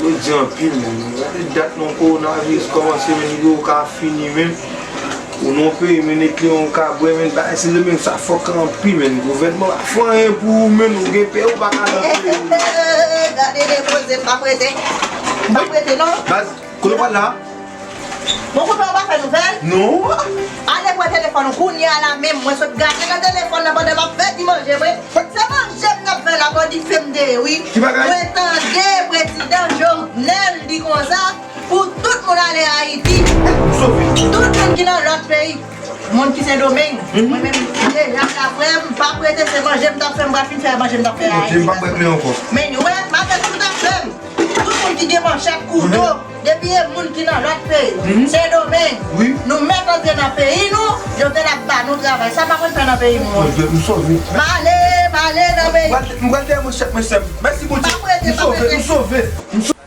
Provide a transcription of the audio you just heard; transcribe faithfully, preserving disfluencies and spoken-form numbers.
Yo di anpil, men. Gade dat non kowonaviris kòmanse, men, yo ka fini, men. Ou nan peyi, men, e kleyon ka bwè, men, bagay Sendomeng sa fòk anpil, men. Gouvènman pa fè anyen pou ou, men, ou gen pè, ou pa ka nan peyi. Gade depoze, m pa prete. M pa prete, non. Baz, kote w pral la? Bon, koupe w pa fè nouvèl? Non. Ale pran telefòn ou kounye a la menm. Mwen sot gate nan telefòn nan pandan m ap fè ti manje mwen. Se manje m n ap fè la, bò dife m te ye, wi. Ki bagay? Mwen tande prezidan Jovenel di konsa, pou tout moun ale Ayiti. M sove. Tout moun ki nan lòt peyi. Moun ki Sendomeng. Mhm. Mwen menm, deja la, frè m, pa prete, se manje m t ap fè, m pral fin fè manje m t ap fè Ayiti. Manje m pa prete ankò. Men, wè, malgre tout ap fè m. Tout moun ki gen manchèt, kouto, depi e moun ki nan lòt peyi, Sendomeng, nou mèt antre nan peyi nou, yo te la ba nou travay. Sa pa konn fè nan peyi nou an. M sove. M ale, m ale nan peyi. M pral fè manchèt mwen sèm. Mèsi Bondye. M sove, m sove. M sove.